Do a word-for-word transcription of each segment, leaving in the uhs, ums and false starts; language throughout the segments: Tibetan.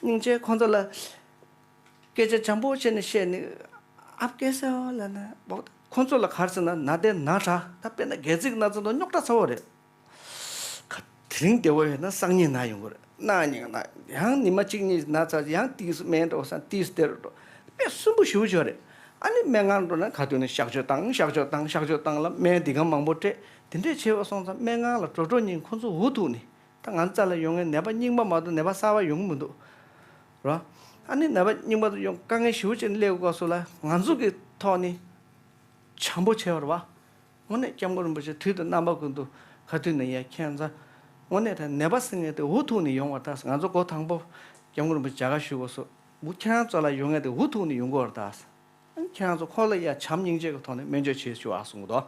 སྙིང་རྗེ། ཁོང་ཚོ་ལ་སྐད་ཆ་འཇམ་པོ་བྱས་ནས་བཤད་ནས་ཨབ་སྐད་ཟེར་བ་ལ་ན་ཁོང་ཚོ་ལ་ག་རེ་ཟེར་ན་ན་དེ་ན་དྲག་ད་དཔེར་ན་སྒལ་ཚིགས་ན་ཚོ་དང་རྙོག་དྲ་ཚ་བོ་རེད། ག་དེ་རིང་བདེ་བོ་ཡོད་ན་སང་ཉིན་ན་ཡོང་གི་རེད། གནངས་ཉིན་ན་ཡང་ཉི་མ་གཅིག་གཉིས་ན་ཚར་ཡང་ཏིས་སྨན་འགྲོ་སང་ཏིས་སྟེར་འགྲོ་དཔེ་སུན་པོ་ཞེ་པོ་ཅིག་རེད། ཨ་ནི་སྨན་ཁང་འགྲོ་ན་ག་དུས་ནས་གཤག་བཅོས་བཏང་གཤག་བཅོས་བཏང་གཤག་བཅོས་བཏང་ལ་སྨན་འདི་ག་མང་པོ་སྤྲད། དེ་འདྲས་བྱས་པ་སོང་ཙང་སྨན་ཁང་ལ་འགྲོ་འགྲོ་ཉིན་ཁོ་ཚོ་འུ་ཐུག་ནས་ད་ང་ཚོ་རྩ་ལ་ཡོང་མཁན་ནད་པ་རྙིང་པ་མ་གཏོགས་ནད་པ་གསར་པ་ཡོང་གི་མི་འདུག་ར། ཨ་ནི་ནད་པ་རྙིང་པ་ཚོ་ཡོང་དཀའ་ངལ་ཞེ་པོ་ཅིག་སླེབས་དགོས་སོ་ལ་ང་ཚོ་གི་ཐོག་ནས་བྱམས་པོ་བྱས་པ་རེད་བ། དངོས་གནས་སྐྱབས་མགོན་རིན་པོ་ཆེ་དུས་དང་རྣམ་པ་ཀུན་ཏུ་ག་དུས་ནས་ཡ་ཁྱེད་ཚོ་དངོས་གནས་ད་ནད་པ་ཟེར་མཁན་དེ་འུ་ཐུག་ནས་ཡོང་བ་ད་ང་ཚོ་འགོ་དང་པོ་སྐྱབས་མགོན་རིན་པོ་ཆེ་མཇལ་ཁ་ཞུ་དགོས་སོ། འུ་ཁྱེད་རང་ཚོ་ལ་ཡོང་མཁན་དེ་འུ་ཐུག་ནས་ཡོང་དགོས་རེད་ད། ཁྱེད་རང་ཚོ་ཁོ་ལ་ཡ་བྱམས་སྙིང་རྗེ་གི་ཐོག་ནས་སྨན་བཅོས་བྱེད་ཞུ་ཨ་གསུངས་འདུག་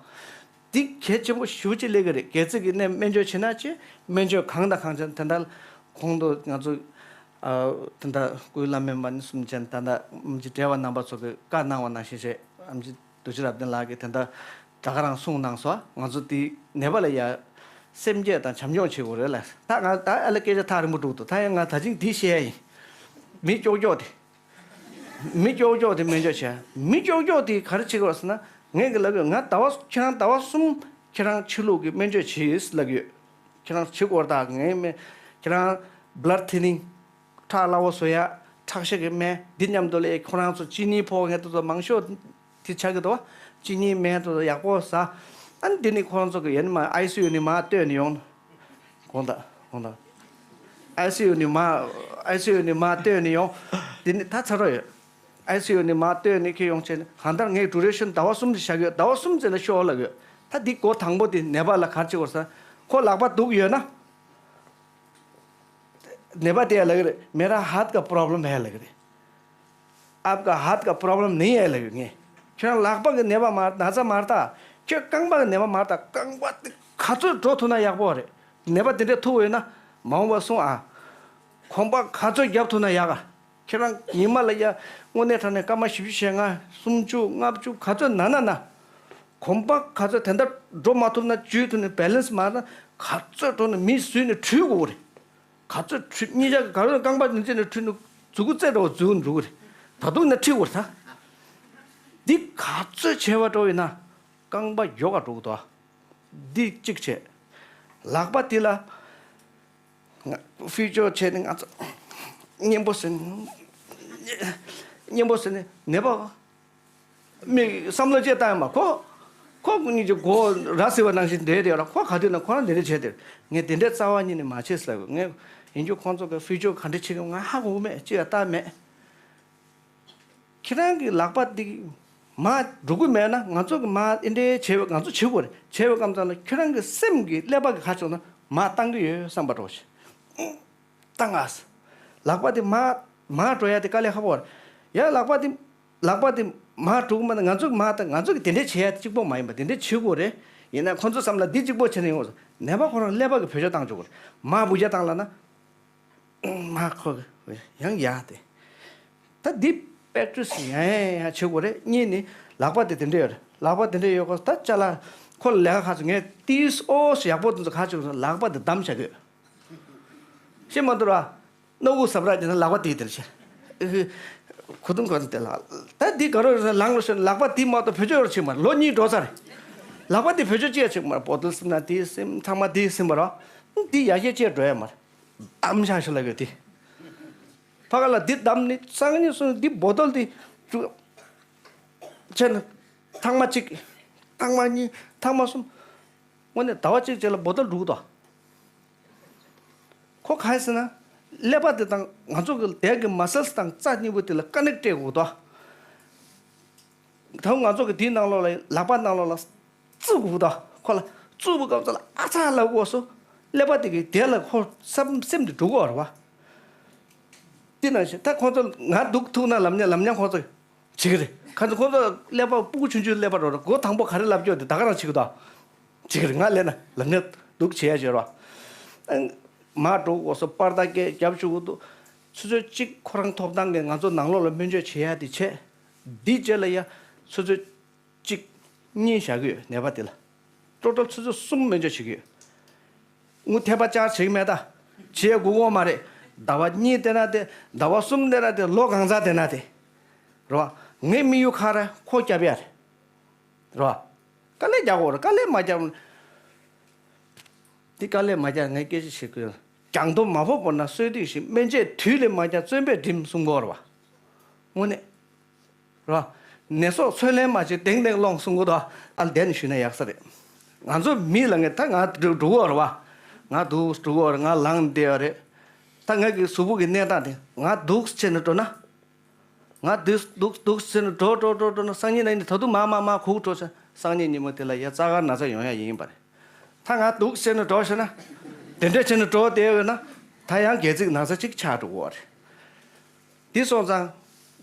འདི་གལ་ཆེན་པོ་ཞེ་པོ་ཅིག་སླེབས་ཀྱི་རེད། སྒལ་ཚིགས་ཀྱི་ནད་སྨན་བཅོས་བྱེད་ན་ཅི་སྨན་བཅོས་གང་དང་གང་བྱེད་དེ་འདྲ་གོང་དུ་ང་ཚོ་ཨ་དེ་འདྲ་སྐུའི་བླ་སྨན་པ་ནི་གསུམ་ཅན་ད་ལྟ་ཨམ་ཆི་བགྲེས་པ་རྣམ་པ་ཚོ་གི་བཀའ་གནང་བ་ནང་བཞིན་བྱས་ཨམ་ཆི་རྡོ་རྗེ་རབ་བརྟན་ལགས་ཀྱིས་དེ་འདྲ་དྲ་ག་རང་གསུངས་གནང་སོང་། ང་ཚོ་འདི་ནད་པ་ལ་ཡ་སེམས་བསྐྱེད་དང་བྱམས་སྐྱོང་བྱེད་དགོས་རེད་ལ། ད་ང་ད་ཨ་ལ་སྐད་ཆ་ཐག་རིང་པོ་འགྲོ་འདུག་ད་ཡང་ང་ད་ཅིང་འདི་བཤད་ཡ་ཡིན། མི་ཀྱོག་ཀྱོག་དེ། མི་ཀྱོག་ཀྱོག་དེ་སྨན་བཅོས་བྱས། མི་ཀྱོག་ཀྱོག་དེ་ག་རེ་བྱེད་དགོས་ཟེར་ན་ངས་གི་ལབ་ཡོད། ང་ཟླ་བ་ཁྱེད་རང་ཟླ་བ་གསུམ་ཁྱེད་རང་ཕྱི་ལུགས་ཀྱི་སྨན་བཅོས་བྱེད་ལབ་ཡོད། ཁྱེད་རང་བྱེད་དགོས་ད་ངས་སྨན་ཁྱེད་རང་blood thinning ཁྲག་སླ་བོ་བཟོ་ཡ་ཁྲག་ཤེད་ཀྱི་སྨན་འདི་མཉམ་དུ་ལས་ཁོ་རང་ཚོ་གཅིན་སྙི་ཕོག་ངེས་དུ་ཚོ་མང་ཤོས་དེ་ཆགས་ཀྱི་འདུག་གཅིན་སྙི་སྨན་དུ་ཚོ་ཡག་པོ་ཟ། ཨ་ནི་འདི་ནི་ཁོ་རང་ཚོ་གི་ཡན་མ་ཨའི་སི་ཡུ་ནས་མར་བཏོན་ནས་ཡོང་། དགོངས་དག་དགོངས་དག་ཨའི་སི་ཡུ་ནས་མར་ཨའི་སི་ཡུ་ནས་མར་བཏོན་ནས་ཡོང་། འདི་ནི་ད་ཚར་རོ་ཡོད། ཨའི་སི་ཡུ་ནས་མར་བཏོན་ནས་ཁྱེར་ཡོང་བྱས་ནས་གང་ལྟར་ངས་duration ཟླ་བ་གསུམ་དེ་བཞག་ཡོད། ཟླ་བ་གསུམ་ཙམ་ལ་ཤོག་ལབ་ཡོད། ད་འདི་འགོ་དང་པོ་དེ་ནད་པ་ལ་ག་རེ་བྱེད་དགོས་ཟེར་ན་ཁོ་ལག་པ་སྡུག་ཡོད་ན། ནད་པ་དེ་ལབ་ཀྱི་རེད། मेरा हाथ का प्रॉब्लम है ལབ་ཀྱི་རེད། आपका हाथ का प्रॉब्लम नहीं है ལབ་ཡོད་ངས། ཁྱོད་རང་ལག་པ་གི་ནད་པ་མ་ན་ཚ་མ་རེད་ད། ཁྱོད་རྐང་པ་གི་ནད་པ་མ་རེད་ད། རྐང་པ་དེ་ག་ཚོད་འགྲོ་ཐུབ་ན་ཡག་པོ་རེད། ནད་པ་དེ་འདྲས་ཐུག་ཡོད་ན་མ་འོངས་པ་གསུང་ཨ། གོམ་པ་ག་ཚོད་རྒྱབ་ཐུབ་ན་ཡག་ག་ཁྱེད་རང་ཉི་མ་ལ་ཡ་དངོས་གནས་དྲང་གནས་སྐར་མ་བཞི་བཅུ་ཞེ་ལྔ་སུམ་ཅུ་ལྔ་བཅུ་ག་ཚོད་ན་ན་ན། གོམ་པ་ག་ཚོད་དེ་འདྲ་འགྲོ་མ་ཐུབ་ན་འཇུས་ཐུབ་ནས་བེ་ལན་སི་མ་ན་ག་ཚོད་འགྲོ་ན་མི་བཟོས་ནས་ཁྲུས་དགོས་རེད། ག་ཚོད་ཁྲུས་གཉིས་ཆ་ག་རེ་རྐང་པ་ནི་ཅི་ནས་ཁྲུས་ནས་མཛུ་གུ་རྩེ་འགྲོ་མཛུ་གུ་འགྲོ་གི་རེད། ད་དུང་ནས་ཁྲུས་དགོས་རེད་ད། འདི་ག་ཚོད་བྱས་པ་འགྲོ་ཡིན་ན་རྐང་པ་ཡོ་ག་འགྲོ་གི་འདུག་འདི་གཅིག་བྱས། ལག་པ་འདི་ལ། ང་ཕི་ཅོ་བྱས་ནས་ང་ཚོ་སྙན་པོ་ཟེར་ནས་སྙན་པོ་ཟེར་ནས་ནད་པ་མིག་བསམ་བློ་ཅེས་བཏང་ཡོད་མ་ཁོ། ཁོ་གཉིས་ཀྱི་མགོ་ར་ཟེར་བ་ནང་བཞིན་བསྡད་དེ་ཡོད་ར་ཁོ་ག་དུས་ན་ཁོ་རང་འདི་འདྲ་བྱས་ཏེ་ངས་དེ་འདྲའི་རྩ་བ་ཉིད་ནས་མ་བྱེད་ཟེར་ལ་ངས་ཡིན་རྒྱུ་ཁོང་ཚོ་གི་ཕི་ཅོ་ག་འདྲ་བྱེད་ཀྱི་ང་ཧ་གོ་གི་མེད་ཅི་ཡང་བལྟ་མེད། ཁྱེད་རང་གི་ལག་པ་འདི་མར་འགྲོ་གི་མེད་ན་ང་ཚོ་གི་མར་ཨེ་འདྲའི་བྱེད་པ་ང་ཚོ་བྱེད་དགོས་རེད། བྱེད་པའི་སྐབས་ཙམ་ལ་ཁྱེད་རང་གི་སེམས་ཀྱི་ཀླད་པ་གི་ཁ་ཕྱོགས་ན་མར་བཏང་གི་ཡོད་བསམ་པ་འགྲོ་ཞིག་བཏང་ཨ། ལག་པ་འདི་མར་མར་འགྲོ་ཡ་དེ་དཀའ་ལས་ཁག་པོ་རེད། ཡ་ལག་པ་འདི་ལག་པ་འདི་མར་འགྲོ་གི་མེད་ན་ང་ཚོ་གི་མར་ད་ང་ཚོ་གི་དེ་འདྲའི་བྱེད་ཡ་དེ་གཅིག་པོ་མ་ཡིན་པ་དེ་འདྲའི་བྱེད་དགོས་རེད། ཡིན་ན་ཁོ་ཚོ་བསམ་ལ་འདི་གཅིག་པོ་བྱེད་ན་ཡོང་ནད་པ་ཁོ་རང་ཀླད་པ་གི་བེད་སྤྱོད་བཏང་ཆོག་གི་རེད། མར་འབུད་རྒྱག་བཏང་ལ་ན། མ་ཁོ་ཡང་ཡག་དེ། ད་འདི་པེག་ཊི་སི་ཡང་ཡང་ཡང་བྱེད་དགོས་རེད། གཉིས་ནི་ལག་པ་དེ་དེ་འདྲ་ཡོད་རེད། ལག་པ་དེ་འདྲ་ཡོད་ཁོ་ད་ཅ་ལག་ཁོ་ལ་ལས་ཀ་ཁ་ཚོ་ངས་ཏིས་ཨོ་སི་ཡག་པོ་དེ་ཚོ་ཁ་ཚོ་ལག་པ་དེ་བསྡམས་བྱ་དགོས། ཤེས་མ་ཐུབ་ར། སྣ་ཁུག་ཟབ་ར་དེ་ན་ལག་པ་དེ་དེར་བྱེད། ཁུ་ཐུང་ཁོ་ཚོ་དེ་ལག་ད་འདི་ག་རོ་ལང་ལོ་ཤོད་ལག་པ་དེ་མ་གཏོགས་བེད་སྤྱོད་ཡོད་ཆེ་མ་ལོ་གཉིས་འགྲོ་ཚར། ལག་པ་དེ་བེད་སྤྱོད་ཅི་ཡ་ཆེ་མ་བོ་དལ་སིམ་ན་དེ་སིམ་ཚང་མ་དེ་སིམ་པ་ར། འདི་ཡ་ཤས་ཅི་ཡ་འགྲོ་ཡ་མ་ར། ཨམ་ཤ་ཤ་ལ་ཡོད་དེ། ཕ་ག་ལ་འདི་བསྡམས་ནི་སང་ཉིན་སོང་འདི་བོ་དལ་འདི་བཅུག་བྱས་ན་ཐང་མ་གཅིག་ཐང་མ་གཉིས་ཐང་མ་གསུམ། དངོས་གནས་ཟླ་བ་གཅིག་རྗེས་ལ་བོ་དལ་འགྲུག་དོ། ཁོ་ག་རེ་ཟེར་ན་ཀླད་པ་དེ་དང་ང་ཚོ་གི་དལ་གྱི་མ་སལ་དང་རྩ་གཉིས་པོ་དེ་ལ་ཀ་ནེག་སྤྲད་དགོས་དོ། ད་ང་ཚོ་གི་དེའི་ནང་ལོགས་ལ་ལག་པ་ནང་ལོགས་ལ་བཙུགས་དགོས་དོ། ཁོ་ལ་བཙུགས་པའི་སྐབས་སུ་ལ་ཨ་ཚ་ལབ་དགོས་སོ། ཀླད་པ་དེ་གི་དལ་ལ་ཁོ་སེམས་སེམས་དེ་འགྲོ་གི་ཡོད་རེད་བ། དེ་ནང་བཞིན་ད་ཁོང་ཚོ་ང་འདུག་ཐུག་ན་ལབ་ཉན་ལབ་ཉན་ཁོང་ཚོ་བྱེད་ཀྱི་རེད། ཁ་ཚོ་ཁོང་ཚོ་ཀླད་པ་སྤུ་གུ་ཆུང་ཆུང་ཀླད་པ་རོ་རེད། འགོ་དང་པོ་ག་རེ་ལབ་ཀྱོག་དེ་ད་ག་རང་བྱེད་ཀྱི་འདུག་བྱེད་ཀྱི་རེད། ང་ལས་ན་ལབ་ཉན་འདུག་བྱེད་ཡ་བྱེད་རོགས། མ་འགྲོ་འོ་སོ་པར་ད་སྐད་རྒྱབ་བཅུག་གི་འདུག་ཆུ་ཚོད་གཅིག་ཁོ་རང་ཐོབ་ཐང་གི་ང་ཚོ་ནང་ལོགས་ལ་སྨན་བཅོས་བྱེད་ཡ་དེ་བྱས། འདི་རྗེས་ལ་ཡ་ཆུ་ཚོད་གཅིག་གཉིས་བཞག་གི་ཡོད་ནད་པ་དེ་ལ། ཊོ་ཊལ་ཆུ་ཚོད་གསུམ་སྨན་བཅོས་བྱེད་ཀྱི་ཡོད། ངུ་ཐེ་པ་ཅར་བྱེད་ཀྱི་མེད་ད། བྱེད་དགོས་དགོས་མ་རེད། ཟླ་བ་གཉིས་བསྡད་ན་བསྡད། ཟླ་བ་གསུམ་བསྡད་ན་བསྡད། ལོ་གང་ཚང་བསྡད་ན་བསྡད། རེད་བ། ངའི་དམིགས་ཡུལ་ག་རེ། ཁོ་སྐྱོབ་ཡ་རེད། རེད་བ། དཀའ་ལས་རྒྱག་དགོས་རེད། དཀའ་ལས་མ་བརྒྱབ། འདི་དཀའ་ལས་མ་བརྒྱབ་ངས་སྐད་ཆ་བཤད་ཀྱི་ཡོད། རྒྱང་མཐོང་མ་ཕོག་བོར་ན་གསོད་སྡིག་བཞིན། སྨན་དཔྱད་དུས་ལས་མ་བརྒྱབ་བཙོན་པས་འགྲིམ་གསུང་གི་ཡོད་རེད་བ། དངོས་གནས། རེད་བ། ནད་སོགས་ཚོད་ལེན་མ་བྱས་བདེང་བདེང་སློང་གསུང་གི་འདུག་ཨ་ལ་བསྡད་ནས་ཞུས་ན་ཡག་ས་རེད། ང་ཚོ་མི་ལ་ངས་ད་ང་འགྲོ་འགྲོ་གི་ཡོད་རེད་བ། ང་འདུག་འགྲོ་གི་ཡོད་རེད། ང་ལངས་བསྡད་ཡོད་རེད། ད་ངའི་གི་གཟུགས་པོ་གི་གནས་སྟངས་དེ། ང་འདུག་བྱས་ནས་འགྲོ་ན། ང་འདུག་འདུག་འདུག་ཟེར་ནས་འགྲོ་འགྲོ་འགྲོ་འགྲོ་ན། སང་ཉིན་གནངས་ཉིན་ད་དུང་མར་མར་མར་ཁུག་འགྲོ་ཚེ། སང་ཉིན་ཉིན་མོ་དེ་ལ་ཡ་རྩ་དཀར་ན་ཚ་ཡོང་ཡ་ཡིན་པ་རེད། ད་ང་འདུག་ཟེར་ནས་འགྲོ་ཤེ་ན། དེ་འདྲ་བྱས་ནས་འགྲོ་བསྡད་ཡོད་ན། ད་ཡང་སྒལ་ཚིགས་ན་ཚ་གཅིག་ཆགས་འགྲོ་གི་ཡོད་རེད། དེ་སོང་ཙང་།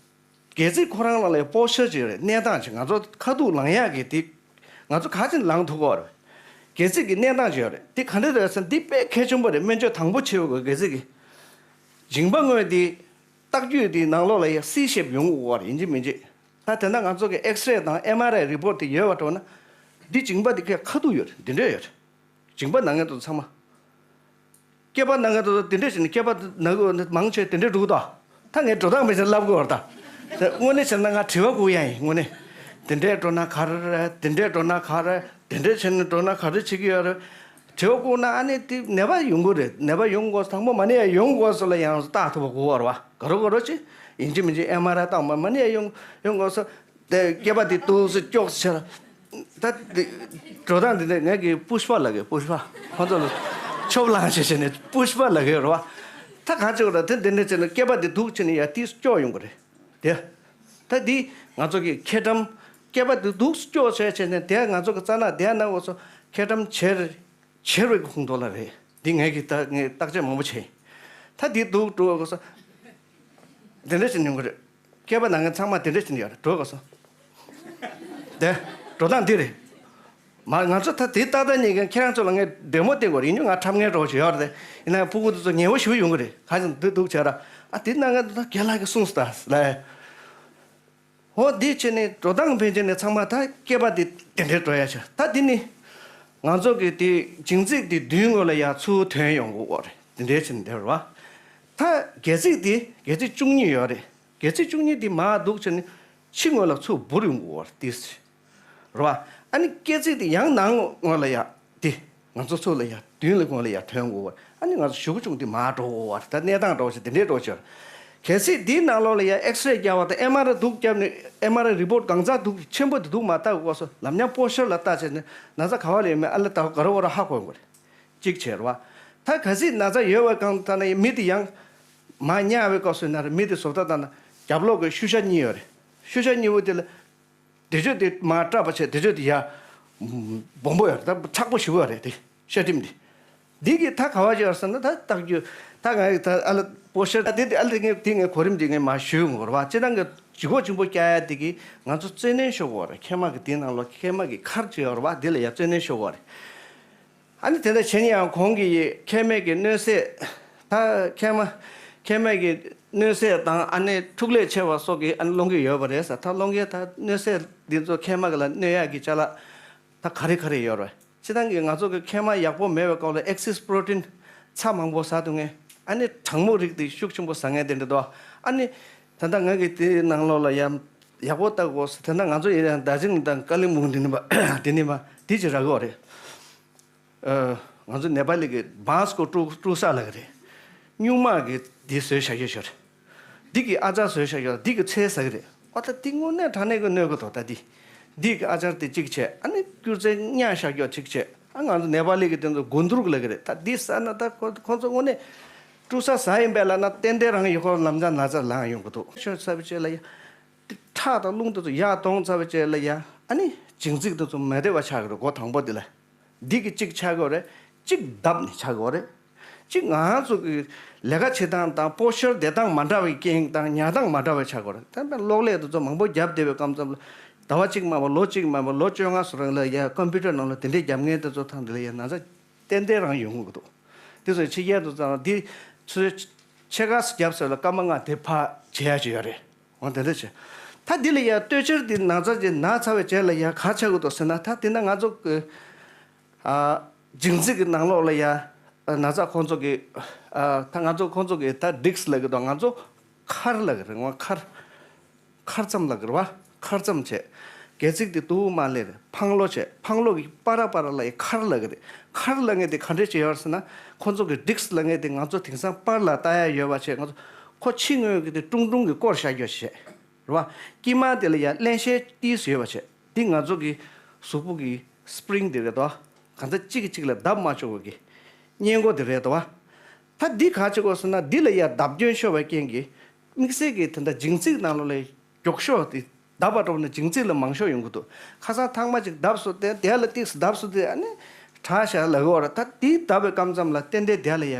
སྒལ་ཚིགས་ཁོ་རང་ལ་ལ་ཡ་པོ་སི་ཅར་ཅིག་ཡོད་རེད། གནས་སྟངས་ཅིག་ང་ཚོ་ཁ་ཐུག་ལངས་ཡག་གི་དེ། ང་ཚོ་ག་ཅིག་ལངས་ཐུབ་ཀྱི་ཡོད་རེད། སྒལ་ཚིགས་ཀྱི་གནས་སྟངས་ཅིག་ཡོད་རེད། དེ་ག་འདྲ་རེད་ཟེར་ན། འདི་དཔེ་གལ་ཆེན་པོ་རེད། སྨན་བཅོས་དང་པོ་བྱེད་དགོས། སྒལ་ཚིགས་ཀྱི། མཇིང་པ་ངོས་དེ། རྟགས་བརྒྱུད་དེའི་ནང་ལོགས་ལ་ཡ་སི་ཤེབ་ཡོང་གི་ཡོད་རེད། ཡིན་གཅིག་མིན་གཅིག་ད་དེ་འདྲ་ང་ཚོ་གི་ཨེགས་རེ་དང་ཨེམ་ཨར་ཨའི་རི་པོར་ཊི་དེ་ཡོད་པ་འགྲོ་ན། འདི་མཇིང་པ་འདི་ག་ཁ་ཐུག་ཡོད་རེད། འདི་འདྲ་ཡོད་རེད། མཇིང་པ་ན་མཁན་དེ་ཚོ་ཚང་མ། སྐེད་པ་ན་མཁན་དེ་ཚོ་འདི་འདྲ་བྱས་ནས། སྐེད་པ་ན་གི་མང་ཆེ་འདི་འདྲ་འགྲོ་གི་འདུག་ད་ངས་འགྲོ་སྟངས་མི་ཤེས་ལབ་དགོས་པ་རེད་ད། དེ་དངོས་གནས་བྱས་ན་ང་དྲི་བ་བསྐུར་ཡ་ཡིན། དངོས་གནས། འདི་འདྲས་འགྲོ་ན་ག་རེ་རེད། འདི་འདྲས་འགྲོ་ན་ག་རེ། དེ་འདྲས་བྱས་ནས་འགྲོ་ན་ག་རེ་བྱེད་ཀྱི་ཡོད་རེད། དྲི་བ་བསྐུར་ན་ཨ་ནི་དེ་ནད་པ་ཡོང་གི་རེད། ནད་པ་ཡོང་དགོས། དང་པོ་མ་ནི་ཡ་ཡོང་དགོས་སོ་ལ་ཡང་བརྟག་ཐུབ་པ་དགོས་པ་རེད་བ། ག་རེ་ག་རེ་བྱས། ཡིན་གཅིག་མིན་གཅིག་ཨེམ་ཨར་ཨའི་བཏང་བ། མ་ནི་ཡ་ཡོང་ཡོང་དགོས་སོ། དེ་སྐེད་པ་དེ་འདུག་སེ་ཀྱོག་ཟེར། ད་དེ་འགྲོ་སྟངས་དེ་འདྲ་ངས་གི་པུཤ་པ་ལབ་གི། པུཤ་པ། ཁོང་ཚོ་ལ་ཆོབ་ལངས་བྱས་བྱས་ནས་པུཤ་པ་ལབ་གི་རེད་བ། ད་གང་བྱེད་དགོས་རེད། དེ་འདི་འདྲ་བྱས་ནས་སྐེད་པ་དེ་འདུག་བྱས་ནས་ཡ་དེ་ཀྱོག་ཡོང་གི་རེད། དེ། ད་འདི་ང་ཚོ་གི་ཁེ་ཊམ། སྐེད་པ་འདི་འདུག་སྐྱོ་བྱས་བྱས་ནས་དེ་ང་ཚོ་གི་རྩ་ནག་དེ་ནང་འོ་ཚོ་ཁེ་ཊམ་བྱེར། བྱེར་བའི་ཁོངས་གཏོགས་ལ་རེད། འདི་ངས་གི་ད་ངས་བརྟག་དཔྱད་མང་པོ་བྱས། ད་འདི་འདུག་འགྲོ་དགོས་སོ། དེ་འདྲ་ཞིག་ཡོང་གི་རེད། སྐེད་པ་ན་མཁན་ཚང་མ་དེ་འདྲ་ཞིག་ཡོད་རེད། འགྲོ་དགོས་སོ། དེ། འགྲོ་སྟངས་འདི་རེད། མ་ང་ཚོ་ད་དེ་ཏག་ཏག་ཉན་མཁན་ཁྱེད་རང་ཚོ་ལ་ངས་བདེ་མོ་བསྟན་དགོས་རེད། ཡིན་ནའང་ང་འཁྲབ་མཁན་འདྲ་བོ་ཞིག་ཡོད་རེད། ཡིན་ནའང་ཕྲུ་གུ་དེ་ཚོ་ངལ་བ་ཞེ་པོ་ཡོང་གི་རེད། ག་ཚོད་འདི་འདུག་བྱས་ར། ཨ་དེ་ན་ང་ད་རྒན་ལགས་ཀྱིས་གསུངས་སོང་ད་ལབ། འོ་འདི་བྱས་ནས་འགྲོ་སྟངས་ཕན་ཆད་ནས་ཚང་མ་ད་སྐེད་པ་དེ་དེ་འདྲའི་འགྲོ་ཡ་ཆ། ད་འདི་ནི་ང་ཚོ་གི་དེ་མཇིང་ཚིགས་དེ་མདུན་ངོས་ལ་ཡ་ཚུར་ཐོན་ཡོང་གི་ཡོད་རེད། དེ་འདྲའི་བྱས་ནས་བསྡད་རེད་བ། ད་སྒལ་ཚིགས་དེ་སྒལ་ཚིགས་བཅུ་གཉིས་ཡོད་རེད། སྒལ་ཚིགས་བཅུ་གཉིས་དེ་མར་འདུག་བྱས་ནས་ཕྱི་ངོས་ལ་ཚུར་འབུར་ཡོང་གི་ཡོད་རེད། དེ། རེད་བ། ཨ་ནི་སྐེད་ཚིགས་དེ་ཡང་ནང་ངོས་ལ་ཡ། དེ། ང་ཚོ་ཚུར་ལ་ཡ་མདུན་ལ་ངོས་ལ་ཡ་ཐོན་དགོས་པ། ཨ་ནི་ང་ཚོ་གཞུག་གུ་ཆུང་དེ་མར་འགྲོ་དགོས་པ་རེད། ད་གནས་སྟངས་འདྲ་བོ་ཞིག་དེ་འདྲའི་འགྲོ་ཆེར། གལ་སྲིད་འདིའི་ནང་ལོགས་ལ་ཡ་ཨེགས་རེ་བརྒྱབ་པ་དང་ཨེམ་ཨར་འདུག་བརྒྱབ་ནས། ཨེམ་ཨར་རི་པོར་ཊི་གང་ཚང་འདུག་ཆེན་པོ་དེ་འདུག་མ་བལྟ་དགོས་སོ། ལམ་ཉམས་པོ་ཤར་ལ་བལྟ་བྱས་ནས་ན་ཚ་ག་བ་ལ་ཡོད་མེད་ཨ་ལ་ད་ག་རེ་བ་ར་ཧ་གོ་དགོས་རེད། གཅིག་བྱས་རེད་བ། ད་གལ་སྲིད་ན་ཚ་ཡོད་པའི་སྒང་ད་ན་མི་དེ་ཡང་མར་བསྙལ་བའི་སྐབས་སུ་ན་རེ། མི་དེ་བཟོ་ལྟ་ལྟ་ན་རྒྱབ་ལོགས་ཀྱི་ཤུལ་བཞག་གཉིས་ཡོད་རེད། ཤུལ་བཞག་གཉིས་པོ་དེ་ལ། དེ་ཚོ་དེ་མར་བཀྲབས་པ་བྱས། དེ་ཚོ་དེ་ཡར་སྦོམ་པོ་ཡོད་རེད། ད་མཁྲེགས་པོ་ཞེ་པོ་ཡོད་རེད། དེ་ཤ་ཁྲིམས་དེ། འདི་གི་ད་ག་བ་ཅིག་ཡོད་ཟེར་ན། ད་བརྟག་རྒྱུ་ད་ང་ད་ཨ་ལ་པོ་ཤར་ད་དེ་དེ་ཨ་ལ་དེ་ངས་དེ་ངས་གོ་རིམ་དེ་ངས་མར་ཞུས་ཡོང་གི་རེད་བ། སྤྱིར་བཏང་གི་ལྗིད་ཁོག་ཆེན་པོ་བཀྱག་ཡ་དེ་གིས་ང་ཚོ་བཙོས་གནོན་ཤོར་གི་ཡོད་རེད། མཁལ་མ་གི་དེའི་ནང་ལོགས་མཁལ་མ་གི་མཁར་ཅིག་ཡོད་རེད་བ། དེ་ལ་ཡ་བཙོས་གནོན་ཤོར་གི་ཡོད་རེད། ཨ་ནི་དེ་འདྲ་བྱས་ན་ཡང་གོང་གི་མཁལ་མའི་གི་གནོད་འཚེ། ད་མཁལ་མ་མཁལ་མའི་གི་གནོད་འཚེ་དང་། ཨ་ནི་འཁྲུག་ལས་ཆེ་བ་སོགས་ཀྱིས་ཨ་ནི་སློང་གི་ཡོད་པ་རེད་ཟེར། ད་སློང་མཁན་ད་གནོད་འཚེ་འདི་ཚོ་མཁལ་མ་གི་ལ་གནོད་ཡག་གི་ཅ་ལག་ད་ག་རེ་ག་རེ་ཡོད་རེད། སྤྱིར་བཏང་གི་ང་ཚོ་གི་མཁལ་མ་ཡག་པོ་མེད་པའི་སྐབས་ལ་ཨེག་སིས་པོ་རོ་ཊིན་ཚྭ་མང་པོ་ཟ་ཐུབ་མཁན། ཨ་ནི་གྲང་མོ་རིགས་དེ་ཤུགས་ཆེན་པོ་ཟ་མཁན་དེ་འདྲ་འདུག་ཨ་ནི་ད་ལྟ་ང་གི་དེའི་ནང་ལོགས་ལ་ཡ་ཡག་པོ་ལྟ་དགོས་ཟེར། དེ་འདྲ་ང་ཚོ་ཡིན་ཡང་དར་ཇི་ལིང་དང་ཀ་ལི་མུང་དེ་ནི་མ་དེ་ནི་མ་དེ་ཅིག་རག་གི་ཡོད་རེད། ཨ། ང་ཚོ་ནེ་པ་ལི་གི་བཱན་སི་ཀོ་ཀྲུ་ཀྲུ་ས་ལབ་ཀྱི་རེད། སྨྱུག་མ་གི་འདི་བཟོས་བཞག་ཡོད་ཤག་འདི་གི་ཨ་ཅར་བཟོས་བཞག་ཡོད། འདི་གི་ཚལ་ཟ་གི་རེད། ཨོ་ད་འདི་དངོས་གནས་དྲང་གནས་ཀྱི་གནོད་ཀྱི་འདུག་ད་འདི། འདི་གི་ཨ་ཅར་དེ་གཅིག་བྱས། ཨ་ནི་སྐྱུར་རྫས་བརྙ་བཞག་ཡོད་གཅིག་བྱས། ཨ་ང་ཚོ་ནེ་པ་ལི་གི་དེ་ཚོ་གུན་དུར་ལབ་ཀྱི་རེད། ད་འདི་ཟ་ན་ད་ཁོ་ཁོ་ཚོ་དངོས་གནས་ཀྲུ་ས་ཟ་ཡིན་པས་ལབ་ན་ཏན་ཏན་རང་ཡོད་ཁོ་ལམ་སང་ན་ཚ་ལངས་ཡོང་གི་འདུག་ཤོད་ཚ་བའི་རྗེས་ལ་ཡ། ཁྲག་དང་རླུང་དེ་ཚོ་ཡར་གཏོང་ཚར་བའི་རྗེས་ལ་ཡ། ཨ་ནི་མཇིང་ཚིགས་དེ་ཚོ་མ་བདེ་བ་ཆགས་ཀྱི་རེད། འགོ་དང་པོ་དེ་ལ། འདི་གི་གཅིག་ཆགས་ཀྱི་ཡོད་རེད། གཅིག་བརྡབས་ནས་ཆགས་ཀྱི་ཡོད་རེད། གཅིག་ང་ཚོ་གི་ལས་ཀ་བྱེད་སྟངས་དང་པོ་ཤར་བསྡད་སྟངས་མ་འདྲ་བའི་རྐྱེན་དང་ཉར་སྟངས་མ་འདྲ་བའི་ཆགས་ཀྱི་ཡོད་རེད། ད་ལྟ་གློག་ཀླད་དེ་ཚོ་མང་པོ་བརྒྱབ་བསྡད་པའི་སྐབས་མཚམས་ལ། ཟླ་བ་གཅིག་མ་གཏོགས་ལོ་གཅིག་མ་གཏོགས་ལོ་བཅོ་ལྔ་སོགས་རིང་ལ་ཡ་ཀམ་པུ་ཊར་ནང་ལ་དེ་འདྲས་རྒྱབ་མཁན་དེ་ཚོ་ཐང་དེ་ལ་ཡ་ན་ཚ་ཏན་ཏན་རང་ཡོང་གི་འདུག་དེ་ཚོ་ཕྱི་རྒྱལ་དུ་ཙང་འདི་ཚོའི་ཕྱེད་ཀ་རྒྱབ་ཟེར་ལ་སྐར་མ་ལྔ་དེ་ཕར་བྱེད་ཡ་ཅིག་ཡོད་རེད། འོ་དེ་འདྲ་བྱས། ད་འདི་ལ་ཡ་ལྟོས་ཕྱིར་འདི་ན་ཚ་ཅིག་ན་ཚར་བའི་རྗེས་ལ་ཡ་ག་ཆགས་ཀྱི་འདུག་ཟེར་ན། ད་འདི་ན་ང་ཚོ་གི་ཨ་མཇིང་ཚིགས་ཀྱི་ནང་ལོགས་ལ་ཡ་ ན་ཚ་ཁོང་ཚོ་གི་ཨ་ད་ང་ཚོ་ཁོང་ཚོ་གི་ད་ཌིསྐ་ལབ་ཀྱི་འདུག་ང་ཚོ་ཁར་ལབ་ཀྱི་རེད། ང་ཁར་ཁར་ཙམ་ལབ་ཀྱི་རེད་བ། ཁར་ཙམ་བྱས། སྒལ་ཚིགས་དེ་དུ་མ་ལས་རེད། འཕང་ལོ་བྱས། འཕང་ལོ་གི་པ་ར་པ་ར་ལ་ཡི་ཁར་ལབ་ཀྱི་རེད། ཁར་ལབ་མཁན་དེ་ག་འདྲས་ཅིག་ཡོད་རེད་ཟེར་ན། ཁོང་ཚོ་གི་ཌིསྐ་ལབ་མཁན་དེ་ང་ཚོ་དེང་སང་པར་ལ་ལྟ་ཡ་ཡོད་པ་བྱས། ང་ཚོ་ཁོ་ཕྱི་ངོས་ཀྱི་དེ་ཀྲུང་ཀྲུང་གི་སྐོར་བཞག་རྒྱུ་བྱས། རེད་བ། དཀྱིལ་མ་དེ་ལ་ཡ་བརླན་གཤེར་ཏིས་ཡོད་པ་བྱས། འདི་ང་ཚོ་གི་གཟུགས་པོ་གི་སི་པི་རིང་དེ་རེད་དོ། གང་ཚ་གཅིག་གིས་གཅིག་ལ་བརྡབ་མ་ཆོག་པའི་གི་སྔས་མགོ་དེ་རེད་དོ། ད་འདི་ག་བྱེད་དགོས་ཟེར་ན། འདི་ལ་ཡ་བརྡབ་སྐྱོན་ཤོར་བའི་རྐྱེན་གྱིས་དམིགས་བསལ་གྱི་དེ་འདྲ་མཇིང་ཚིགས་ནང་ལོགས་ལ་མགྱོགས་ཤོས་དེ་བརྡབ་པ་འགྲོ་ན་མཇིང་ཚིགས་ལ་མང་ཤོས་ཡོང་གི་འདུག་ཁ་སང་ཐེངས་མ་གཅིག་བརྡབས་སོང་སྟེ། དེ་ལ་ཏིག་ཙམ་བརྡབས་སོང་སྟེ། ཨ་ནི་དྲག་ཤག་ལབ་ཀྱི་ཡོད་རེད། ད་འདི་བརྡབ་པའི་སྐབས་ཙམ་ལ་ཏན་ཏན་དེ་ལ་ཡ་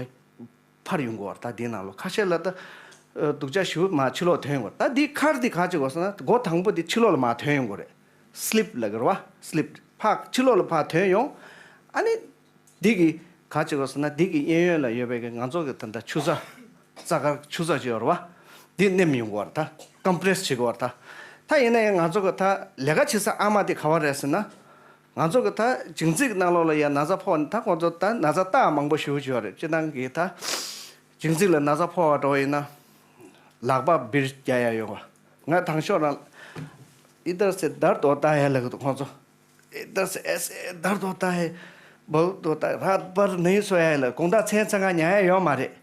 འཕར་ཡོང་གི་ཡོད་རེད། ད་འདི་ནང་ལོགས་ཁ་ཤས་ལ་ད་ཨ་སྡུག་ཅག་ཞེ་པོ་མར་ཕྱི་ལོགས་ཐོན་ཡོང་གི་ཡོད་རེད། ད་འདི་ཁར་འདི་ག་བྱེད་དགོས་ཟེར་ན། མགོ་དང་པོ་འདི་ཕྱི་ལོགས་ལ་མར་ཐོན་ཡོང་གི་ཡོད་རེད། སི་ལིབ་ལབ་ཀྱི་རེད་བ། སི་ལིབ། ཕར་ཕྱི་ལོགས་ལ་ཕར་ཐོན་ཡོང་། ཨ་ནི་འདི་གིས་ག་བྱེད་དགོས་ཟེར་ན། འདི་གི་གཡས་གཡོན་ལ་ཡོད་པའི་གི་ང་ཚོ་གི་ད་ལྟ་ཆུ་ཚ། རྩ་དཀར་ཆུ་ཚ་ཅིག་ཡོད་རེད་བ། འདི་མནན་ཡོང་གི་ཡོད་རེད། ད་ཀམ་པི་རེ་སི་བྱེད་ཀྱི་ཡོད་རེད། ད་ད་ཡིན་ན་ཡང་ང་ཚོ་གི་ད་ལས་ཀ་བྱེད་ས་ཨ་མ་དེ་ག་པར་རེད་ཟེར་ན། ང་ཚོ་གི་ད་མཇིང་ཚིགས་ནང་ལོགས་ལ་ཡ་ན་ཚ་ཕོག་ནས། ད་ཁོང་ཚོ་ད་ན་ཚ་རྟགས་མང་པོ་ཞེ་པོ་ཅིག་ཡོད་རེད། སྤྱིར་བཏང་གི་ད་མཇིང་ཚིགས་ལ་ན་ཚ་ཕོག་པ་འདྲ་བོ་ཡིན་ན། ལག་པ་སྦིར་རྒྱག་ཡ་ཡོང་བ། ང་དང་ཤོག་རང་ཨི་དར་སེ་དར་དོ་ད་ཡ་ལབ་ཀྱི་འདུག་ཁོང་ཚོ། ཨི་དར་སེ་ཨེ་སེ་དར་དོ་ད་ཧེ། བོ་དོ་ད་ར་པར་ནེ་སོ་ཡ་ལ་དགོང་དག་མཚན་ཚ་ང་ཉལ་ཡ་ཡོད་མ་རེད།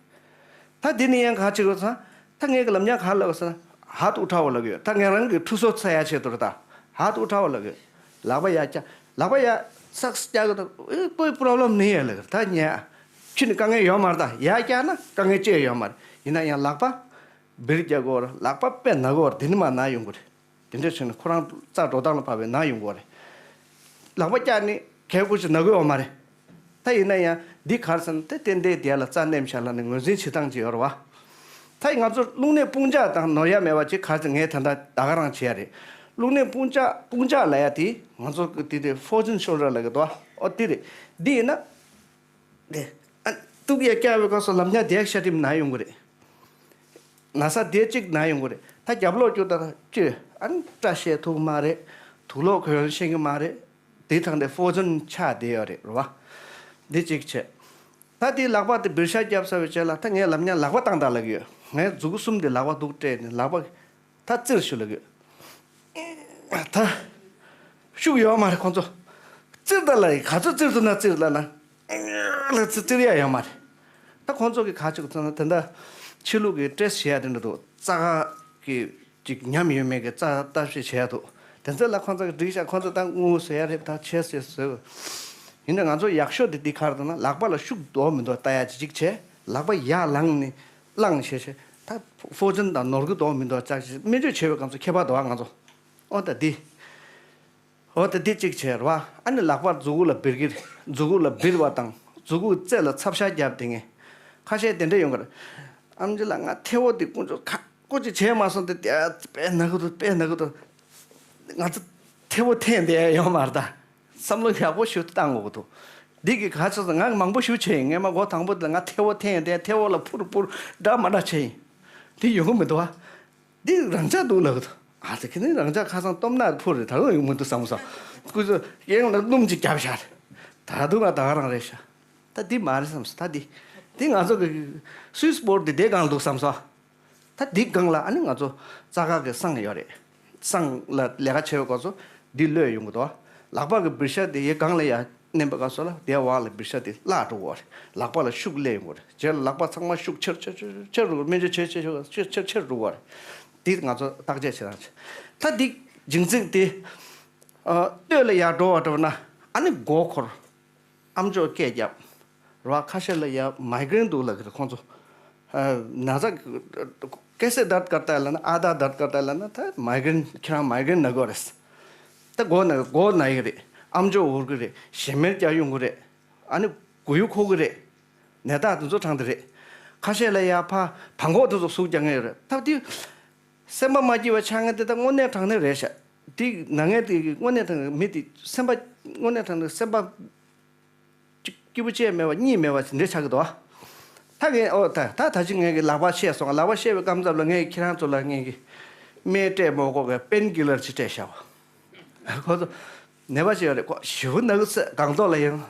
ད་འདི་ནི་ཡང་ག་བྱེད་དགོས་ཟེར་ན། ད་ངས་ཀྱི་ལབ་ཉག་ག་ལབ་ཟེར་ན། ཧ་ཏུ་ཁྲའོ་ལབ་ཀྱི་ཡོད། ད་ངས་རང་གི་ཁྲུ་སོ་ཚ་ཡ་ཆེད་དུ་རེད། ད་ཧ་ཏུ་ཁྲའོ་ལབ་ཀྱི་ཡོད། ལག་པ་ཡར་བཀྱག་ལག་པ་ཡར་སག་སི་བཀྱག་གི་འདུག་ཨེ་ཀོའི་པོ་རོབ་ལེམ་ནི་ཡ་ལབ་ཀྱི་ད་ཉལ། ཁྱོད་ནི་དཀའ་ངལ་ཡོད་མ་རེད། ད་ཡར་བཀྱག་ན་དཀའ་ངལ་ཅི་ཡང་ཡོད་མ་རེད། ཡིན་ན་ཡང་ལག་པ་སྦིར་རྒྱག་དགོས་རེད། ལག་པ་དཔེ་ན་དགོས་རེད། དེ་ནི་མར་ན་ཡོང་གི་རེད། དེ་འདྲ་བྱས་ན་ཁོ་རང་རྩ་འགྲོ་སྟངས་ལ་བབས་པའི་ན་ཡོང་གི་རེད། ལག་པ་བཀྱག་ནི་གལ་ཁུར་ཞིག་ན་གི་ཡོད་མ་རེད། ད་ཡིན་ན་ཡང་འདི་ག་རེ་ཟེར་ན། དེ་ཏན་ཏན་དེ་ལ་རྩ་མནན་བཞག་ལབ་ནས་ངོས་འཛིན་བྱེད་སྟངས་ཅིག་ཡོད་རེད་བ། ད་ང་ཚོ་རླུང་ནད་དཔུང་འཇགས་དང་ནོར་ཡ་མེད་པ་ཅིག་ག་རེ་ཟེར། ངས་ད་ལྟ་ད་ག་རང་བྱེད་ཡ་རེད། རླུང་ནད་དཔུང་འཇགས་དཔུང་འཇགས་ལབ་ཡ་དེ་ང་ཚོ་གི་དེ་དེ་ཕོར་ཇིན་ཤོལ་ཌར་ལབ་ཀྱི་འདུག་བ། ཨོ་དེ་རེད། འདི་ཡིན་ན། དེ། ཨ། སྟུག་ཡ་བཀྱག་པའི་སྐབས་སུ་ལབ་ཉག་དེ་ཤ་སྟེམ་ན་ཡོང་གི་རེད། ན་ཚ་དེ་གཅིག་ན་ཡོང་གི་རེད། ད་རྒྱབ་ལོག་སྐྱོ་ད་ཅི། ཨ་ནི་སྐྲ་ཤད་ཐུག་མ་རེད། དུག་ལོག་གོན་ཤེས་ཀྱི་མ་རེད། དེ་ཐང་དེ་ཕོར་ཇིན་ཆགས་བསྡད་ཡོད་རེད། རེད་བ། འདི་གཅིག་བྱས། ད་དེ་ལག་པ་དེ་སྦིར་ཤ་བརྒྱབ་ཚར་བའི་རྗེས་ལ། ད་ངས་ལབ་ཉག་ལག་པ་བཏང་དང་ལབ་ཀྱི་ཡོད། ངས་མཛུ་གུ་གསུམ་དེ་ལག་པ་འདུག་སྤྲད་ནས་ལག་པ། ད་བཙིར་ཤོག་ལབ་ཀྱི་ཡོད། ད་ཤུགས་ཡོད་མ་རེད་ཁོང་ཚོ། བཙིར་ད་ལ་ཡི་ག་ཚོད་བཙིར་ཐུབ་ན་བཙིར་ད་ལ། ལ་བཙིར་བཙིར་ཡ་ཡོད་མ་རེད། ད་ཁོང་ཚོ་གི་ག་ཅིག་ཚོད་ན་དེ་འདྲ་ཕྱི་ལུགས་ཀྱི་ཊེ་སི་ཊི་བྱེད་ཡ་དེ་འདྲ་འདུག་རྩ་ཁ་གི་ཅིག་ཉམས་ཡོད་མེད་ཀྱི་རྩ་ལྟ་བཤེར་བྱེད་ཡ་འདུག་དེ་ཚོ་ལ་ཁོང་ཚོ་གི་འགྲིག་ཤག་ཁོང་ཚོ་ད་དངུལ་བཟོ་ཡ་རེད། ད་ཆེ་སེ་བཟོས། ཡིན་ན་ང་ཚོ་ཡག་ཤོས་དེ་འདི་ག་རེ་འདུག་ན། ལག་པ་ལ་ཤུགས་འདུག་མི་འདུག་ལྟ་ཡ་ཅིག་ཅིག་བྱས། ལག་པ་ཡར་ལངས་ནས་བླངས་བྱས་བྱས། ད་ཕོར་ཇིན་དང་ནོར་གི་འདུག་མི་འདུག་ཅག་ཅིག་སྨན་བཅོས་བྱེད་པའི་སྐབས་སུ་ཁྱད་པར་འདུག་ང་ཚོ། ཨོ་ད་འདི། འོ་ད་འདི་གཅིག་བྱས་རེད་བ། ཨ་ནི་ལག་པར་མཛུ་གུ་ལ་སྦིར་གྱི་རེད། མཛུ་གུ་ལ་སྦིར་བ་དང་མཛུ་གུ་རྩེ་ལ་ཚབ་ཤ་བརྒྱབ་དེ་ངས། ཁ་ཤས་དེ་འདྲ་ཡོང་གི་རེད། ཨམ་ཆི་ལགས་ང་ཐལ་བོ་དེ་དཀོན་མཆོག་ཁ་སྐོར་ཅིག་བྱས་མ་སོང་དེ་དེ་དཔེ་ན་གི་འདུག་དཔེ་ན་གི་འདུག་ང་ཚོ་ཐལ་བོ་འཐེན་བསྡད་ཡོད་མ་རེད་ད། བསམ་བློ་ཡག་པོ་ཞིག་བཏང་དགོས་ཀྱི་འདུག་འདི་གི་ག་ཚོད་ང་མང་པོ་ཞིག་བྱས་ཡིན། ངས་མ་མགོ་དང་པོ་དེ་ང་ཐལ་བོ་འཐེན་བསྡད། ཐལ་བོ་ལ་འཕུར་འཕུར་འདྲ་མ་འདྲ་བྱས་ཡིན། དེ་ཡོང་གི་མི་འདུག་བ། འདི་རང་འཇགས་འདུག་ལབ་ཀྱི་འདུག་ཨ་ཙི། ཁྱེད་ནི་རང་འཇགས་ཁ་སང་སྟོབས་ན་འཕུར་རེད། ད་རུང་ཡོང་མི་འདུག་བསམ་སོང་། སྐུ་ཚོ་གཡང་ལ་སྣུམ་ཅིག་བརྒྱབ་བཞག་རེད། ད་དུང་ང་ད་ག་རང་རེད་ཤག་ད་འདི་མ་རེད་བསམ་སོང་། ད་འདི་འདི་ང་ཚོ་གི་སུའི་སི་བོར་ཌི་འདི་སྒང་འདུག་བསམ་སོང་། ད་འདི་སྒང་ལ་ཨ་ནི་ང་ཚོ་རྩ་ཁ་གི་སྲང་ཡོད་རེད། སྲང་ལ་ལས་ཀ་བྱེད་པའི་སྐབས་སུ་འདི་གློད་ཡོང་གི་འདུག་ལག་པ་གི་སྦིར་ཤ་དེ་ཡའི་སྒང་ལ་ཡ་མནན་པའི་སྐབས་སུ་ལ་དེའི་འོག་ལ་སྦིར་ཤ་དེ་བརླག་འགྲོ་གི་རེད། ལག་པ་ལ་ཤུགས་སླེབས་ཡོང་གི་རེད། རྗེས་ལ་ལག་པ་ཚང་མ་ཤུགས་ཆེར་ཆེར་ཆེར་ཆེར་འགྲོ་གི། སྨན་བཅོས་བྱེད་བྱེད་བྱེད་ཆེར་ཆེར་ཆེར་འགྲོ་གི་རེད། འདི་ང་ཚོ་བརྟག་དཔྱད་བྱེད་རང་བྱེད། ད་འདི་མཇིང་ཚིགས་དེ་ཨ་སྟོད་ལ་ཡར་འགྲོ་བ་འགྲོ་ན་ཨ་ནི་མགོ་འཁོར། ཨམ་ཅོག་སྐད་རྒྱབ། རེད་བ། ཁ་ཤས་ལ་ཡ་མའི་གྷི་རེན་འདུག་ལབ་ཀྱི་རེད་ཁོང་ཚོ། ཨ་ན་ཚ། कैसे दर्द करता है ལབ་ན། आधा दर्द करता है ལབ་ན། ད་མའི་གྷི་རེན། ཁྱེད་རང་མའི་གྷི་རེན་ན་གི་རེད། ད་མགོ་ན། མགོ་ན་གི་རེད། ཨམ་ཅོག་འུར་གི་རེད། ཞེ་མེར་རྒྱག་ཡོང་གི་རེད། ཨ་ནི་མགོ་ཡུ་འཁོར་གི་རེད། ནད་རྟགས་དེ་ཚོ་དྲངས་དེ་རེད། ཁ་ཤས་ལ་ཡ་ཕར་བྲང་ཁོག་དེ་ཚོ་ཟུག་རྒྱག་མཁན་ཡོད་རེད། ད་དེ་སེམས་པ་མ་སྐྱིད་པ་ཆགས་མཁན་དེ་ད་དངོས་གནས་དྲང་གནས་རེད་ཤག་དེ་ན་མཁན་དེ་དངོས་གནས་དྲང་གནས་མི་དེ་སེམས་པ་དངོས་གནས་དྲང་གནས་སེམས་པ། གཅིག་སྐྱིད་པོ་བྱས་མེད་པ་གཉིད་མེད་པ་འདྲ་ཆགས་ཀྱི་འདུག་ད་ངས་ཨོ་ད་ད་ད་ཅི་ངས་ཀྱི་ལག་པ་བཤད་སོང་། ལག་པ་བཤད་པའི་སྐབས་ཙམ་ལ་ངས་ཁྱེད་རང་ཚོ་ལ་ངས་ཀྱི་སྨན་སྤྲད་མ་དགོས་པའི་པེན་ཀི་ལར་ཅིག་སྤྲད་བཞག་པ། ཁོ་ཚོ་ནད་པ་ཅིག་ཡོད་རེད། ཁོ་ཞེ་པོ་ན་གི་ཚེ་སྒང་ཏོག་ལ་ཡང་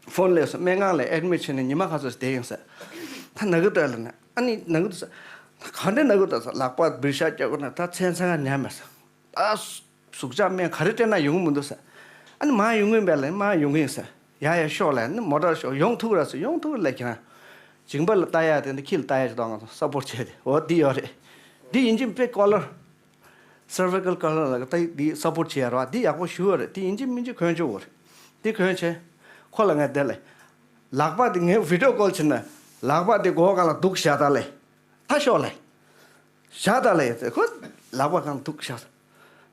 ཕོན་སླེབས་སོང་། སྨན་ཁང་ལ་ཨེཌ་མིཊ་བྱས་ནས་ཉི་མ་ག་ཚོད་བསྡད་ཡོང་ཟེར། ད་ན་གི་འདུག་ལབ་ནས། ཨ་ནི་ན་གི་འདུག་ཟེར། ད་ག་འདྲ་ན་གི་འདུག་ཟེར། ལག་པ་བིར་ཤ་རྒྱག་དགོས་ན་ད་ཚན་ཚན་ཉམས་མེད་ཟེར། ད་ཟུག་གཅོག་སྨན་ག་རེ་སྤྲད་ན་ཡོང་གི་མི་འདུག་ཟེར། ཨ་ནི་མར་ཡོང་གི་ཡིན་པས་ལབ། མར་ཡོང་གི་ཡིན་ཟེར། ཡ་ཡ་ཤོག་ལབ། ཨ་ནི་མོ་ཊ་ཤོག་ཡོང་ཐུབ་ར་ཟེར། ཡོང་ཐུབ་ལབ། ཁྱེད་རང་མཇིང་པ་ལ་ལྟ་ཡ་དེ་འདི་ཁྱི་ལ་ལྟ་ཡ་ཅིག་དང་ང་ཚོ་སཔོརཊ་བྱས་ཏེ། འོ་འདི་ཡོད་རེད། འདི་ཡིན་གཅིག་དཔེ་ཀོ་ལར། སར་ཝི་ཀལ་ཀོ་ལར་ལ་ད་འདི་སཔོརཊ་བྱེད་ཡ་རེད་བ། འདི་ཡག་པོ་ཞེ་པོ་རེད། འདི་ཡིན་གཅིག་མིན་གཅིག་གོན་ཆོག་གི་རེད། འདི་གོན་བྱས། ཁོ་ལ་ངས་དེ་ལས། ལག་པ་དེ་ངས་བི་ཌི་ཡོ་ཀོལ་བྱས་ན། ལག་པ་དེ་མགོ་སྒང་ལ་འདུག་བཞག་ད་ལས། ད་ཤོག་ལས། བཞག་ད་ལས་ཟེར། ཁོ་ལག་པ་སྒང་འདུག་བཞག་ཟེར།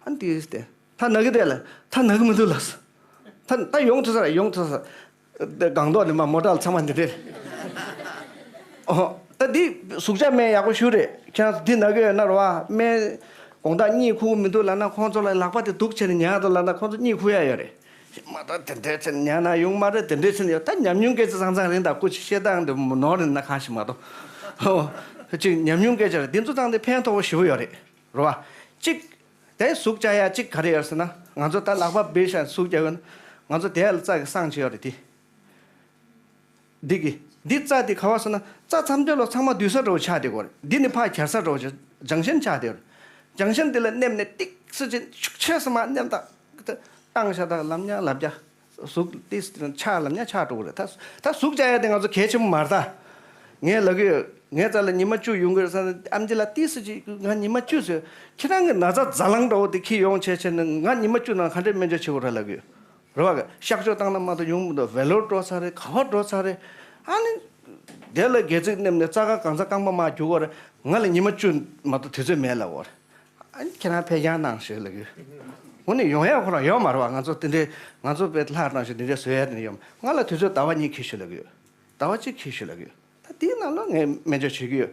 ཨ་ནི་དེ་དེ་ད་ན་གི་དེ་ལ་ད་ན་གི་མི་འདུག་ལབ་ཟེར། ད་ད་ཡོང་ཐུབ་ས་རེད། ཡོང་ཐུབ་ས་རེད། སྒང་ཏོག་ནས་མར་མོ་ཊ་ལ་ཚང་མ་འདི་འདྲས། ཨོ་ད་འདི་ཟུག་གཅོག་སྨན་ཡག་པོ་ཞེ་པོ་རེད། ཁྱེད་རང་འདི་ན་གི་ཡོད་ན་རེད་བ། སྨན་དགོང་དག་གཉིད་ཁུག་གི་མི་འདུག་ལབ་ན། ཁོང་ཚོ་ལ་ལག་པ་དེ་འདུག་བྱས་ནས་ཉར་དང་ལབ་ན། ཁོང་ཚོ་གཉིད་ཁུག་ཡ་ཡོད་རེད། མ་ད་དེ་འདྲས་བྱས་ནས་ཉར་ན་ཡོང་མ་རེད། དེ་འདྲས་བྱས་ནས་ཡོད། ད་ཉམས་མྱོང་སྐད་ཆ་ཚང་ཚང་རེད། ད་སྐུ་མཁྱེན་བཤད་སྟངས་དེ་ནོར་རེད་ན་གང་ཞིག་མ་གཏོགས། ཨོ་ཅིག་ཉམས་མྱོང་སྐད་ཆ་རེད། འདི་ཚོ་ཚང་དེ་ཕན་ཐོགས་པོ་ཞེ་པོ་ཡོད་རེད། རེད་བ། གཅིག་དེ་ཟུག་གཅོག་ཡ་གཅིག་ག་རེ་ཡོད་ཟེར་ན། ང་ཚོ་ད་ལག་པ་བིར་ཤ་ཟུག་རྒྱག་ཡོད་ན། ང་ཚོ་དེ་ལ་རྩ་གི་བསང་ཅིག་ཡོད་རེད་དེ། འདི་གི་འདི་རྩ་འདི་ག་བ་ཟེར་ན། རྩ་མཚམས་སྦྱོར་ལ་ཚང་མ་སྡུད་ས་འདྲ་བོ་ཆགས་བསྡད་ཀྱི་ཡོད་རེད། འདི་ནི་ཕར་གྱར་ས་འདྲ་བོ་ཅིག་ཇང་ཤན་ཆགས་བསྡད་ཡོད་རེད། ཇང་ཤན་འདི་ལ་མནན་ནས་ཏིག་སེ་ཅིག་ཤུགས་ཆེ་ས་མར་མནན་ད། བཏང་བཞག་ད་ལབ་ཉག་ལབ་རྒྱ། ཟུག་ཏིག་སེ་ཆགས་ལབ་ཉག་ཆགས་འགྲོ་གི་རེད། ད་ད་ཟུག་གཅོག་ཡ་དེ་ང་ཚོ་གལ་ཆེན་པོ་མ་རེད་ད། ངས་ལབ་ཀྱི་ཡོད། ངའི་རྩ་ལ་ཉི་མ་བཅུ་ཡོང་གི་རེད་ཟེར་ན། ཨེམ་ཆི་ལགས་ཏིག་སེ་ཅིག་ང་ཉི་མ་བཅུ་ཟེར། ཁྱེད་རང་གི་ན་ཚ་རྫ་གླང་འདྲ་བོ་དེ་འཁྱེར་ཡོང་བྱས་བྱས་ནས། ང་ཉི་མ་བཅུ་ནང་ག་འདྲས་སྨན་བཅོས་བྱེད་དགོས་རེད་ལབ་ཀྱི་ཡོད། རེད་བ། གཤག་བཅོས་བཏང་ན་མ་གཏོགས་ཡོང་མི་འདུག། ཝེ་ལོར་འགྲོ་ཚར་རེད། ག་བར་འགྲོ་ཚར་རེད། ཨ་ནི་དེ་ལ་སྒལ་ཚིགས་མནན་ནས་རྩ་ཁ་གང་ཚ་རྐང་པ་མར་རྒྱུག་དགོས་རེད། ང་ལ་ཉི་མ་བཅུ་མ་གཏོགས་དུས་ཚོད་མེད་ལབ་དགོས་རེད། ཨ་ནི་ཁྱེད་རང་ཕེབས་རྐྱང་གནང་ཞེས་ལབ་ཀྱི་ཡོད། འོ་ནི་ཡོང་ཡ་ཁོ་རང་ཡོད་མ་རེད་བ། ང་ཚོ་དེ་འདྲའི་ང་ཚོ་དཔེ་ལྷག་གནང་ཞིག་འདི་འདྲའི་བཟོ་ཡ་དེ་འདྲ་ཡོད་མ། ང་ལ་དུས་ཚོད་ཟླ་བ་གཉིས་འཁྱེར་ཤོག་ལབ་ཀྱི་ཡོད། ཟླ་བ་གཅིག་འཁྱེར་ཤོག་ལབ་ཀྱི་ཡོད། ད་དེའི་ནང་ལ་ངས་སྨན་བཅོས་བྱེད་ཀྱི་ཡོད།